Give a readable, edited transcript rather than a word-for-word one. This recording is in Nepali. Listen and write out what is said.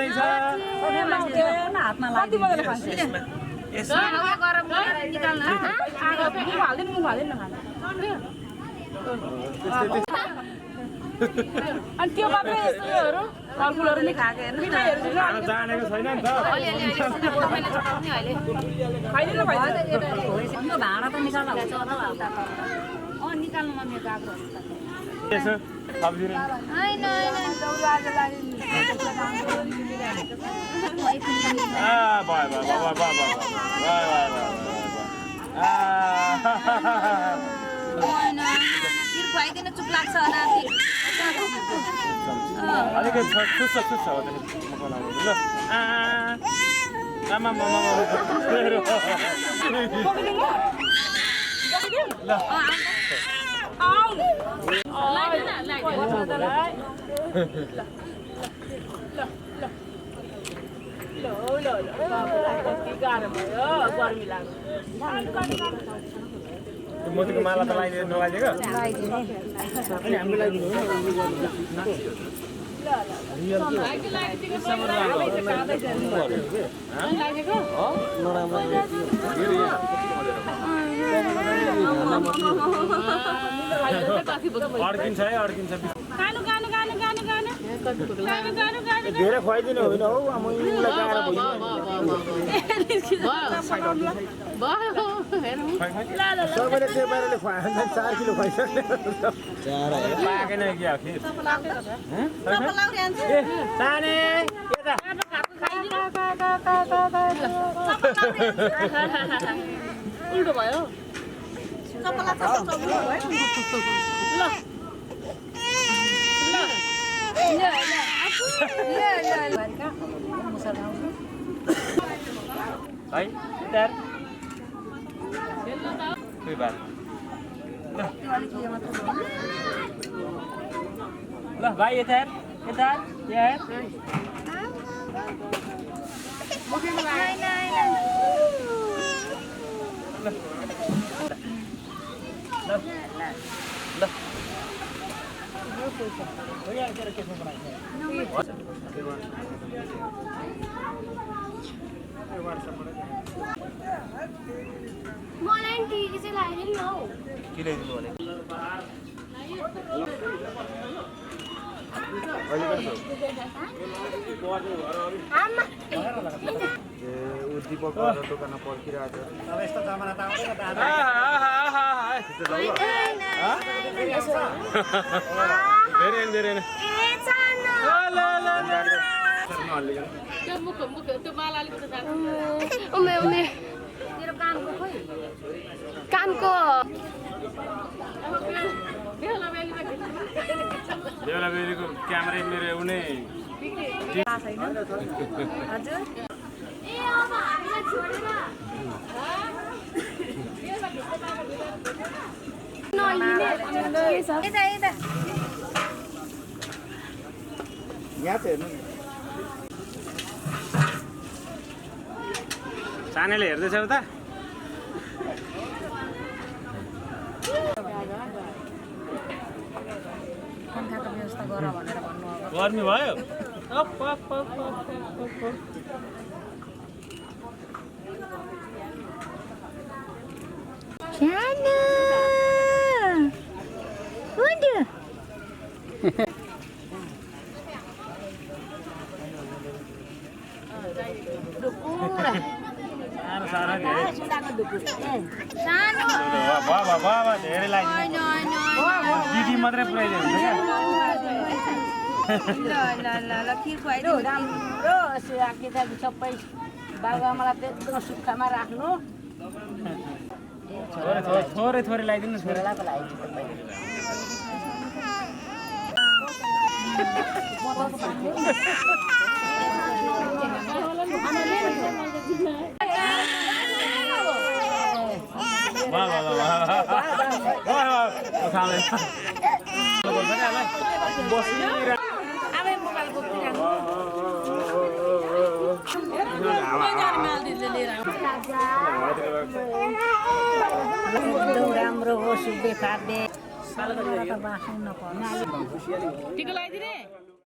गर्दैछ हातमा लाग्यो गरम गरेर निकाल्न अनि त्यो मात्रै यस्तोहरू फलफुलहरू नि खाएको हेर्नु जानेको छैन नि त खाइदिनु भयो यो भाँडा त निकाल्दा हुन्छ होला निकाल्नु मम्मी गाग्रो यसो सब्जी हैन खिर खुवाइदिनु चुप लाग्छ होला अलिकति सुस्छ हो ल आमा मोतीको माला त लगाइदिनु नलागेको अनि हाम्रो अड्किन्छ है अड्किन्छ धेरै खुवाइदिनु होइन हौ सबैले त्यो पाराले खुवायो भने 4 किलो खुवाइसक्ने पाकेन कि आखिर साने उल्टो भयो है तर कोही बात ल भाइ यता यार मलाई टिकी चाहिँ लगाइदिनु न हौ के ल्याइदिनु भने दोकानमा पर्खिरहेको यस्तो जमाना त कानको बेला बेलीको क्यामेरा मेरो एउटै सानेले हेर्दैछ उता व्यवस्था गर भनेर भन्नु अब गर्मी भयो बाबा धेरै लाग्यो दिदी मात्रै पुऱ्याइदियो हुन्छ ल खिर खुवाइदिनु राम्रो केटाकेटी सबै बाबुआमालाई त एकदम सुक्खामा राख्नु थोरै थोरै लगाइदिनु छोरालाई पो राम्रो हो सुब्बे खाद्य बाँच्नु नपर्ने टिका लगाइदिने